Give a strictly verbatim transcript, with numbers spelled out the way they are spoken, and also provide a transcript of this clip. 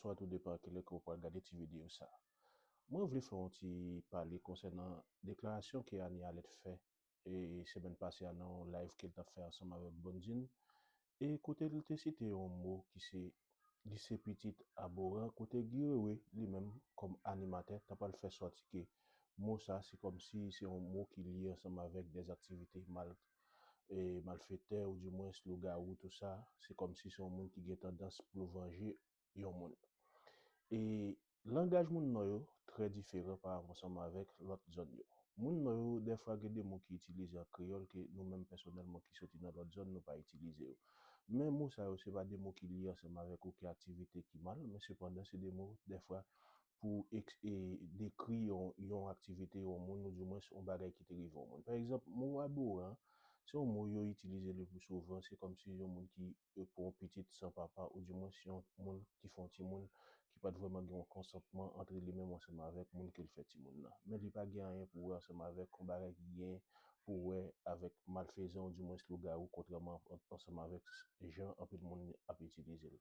Bonswa, tou depan kilè ke w pral gade ti videyo sa. Mwen vle fè yon ti pale konsènan deklarasyon ke Annie Alerte fè e semèn pase a nan yon live ke l t ap fè ansanm avèk Blondine. E kote l te site yon mo ki se, li se pitit Aboran, kote Guy Wewe li menm kòm animatè t ap al fè sòti ke mo sa se kòmsi se yon mo ki lye ansanm avèk dè aktivite mal, e, malfetè ou dimwens lougawou tou sa, se kòmsi se yon moun ki gen tandans pou l vanje yon moun. E langaj moun nò yo trè diferan pa rapò ansanm avèk lòt zòn yo. Moun nò yo, dèfwa gen de mo ki itilize an kreyòl ke nou menm pèsonèlman ki soti nan lòt zòn, nou pa itilize yo. Men mo sa yo, se pa de mo ki lye ansanm avèk okenn aktivite ki mal, men sepandan, se de mo, dèfwa, pou eks- e dekri yon, yon aktivite yon moun, ou dimwens yon bagay ki te rive yon moun. Pa egzanp, mo Aboran, se yon mo yo itilize le pli souvan, se kòmsi yon moun ki, e, pou yon pitit san papa, ou dimwens yon moun ki fè yon timoun ki pa t vrèman gen yon konsantman ant li menm ansanm avèk moun ke l fè timoun nan. Men li pa gen anyen pou wè ansanm avèk yon bagay ki gen pou wè avèk malfezan, ou dimwens lougawou, kontrèman an- ansanm avèk jan anpil moun ap itilize l.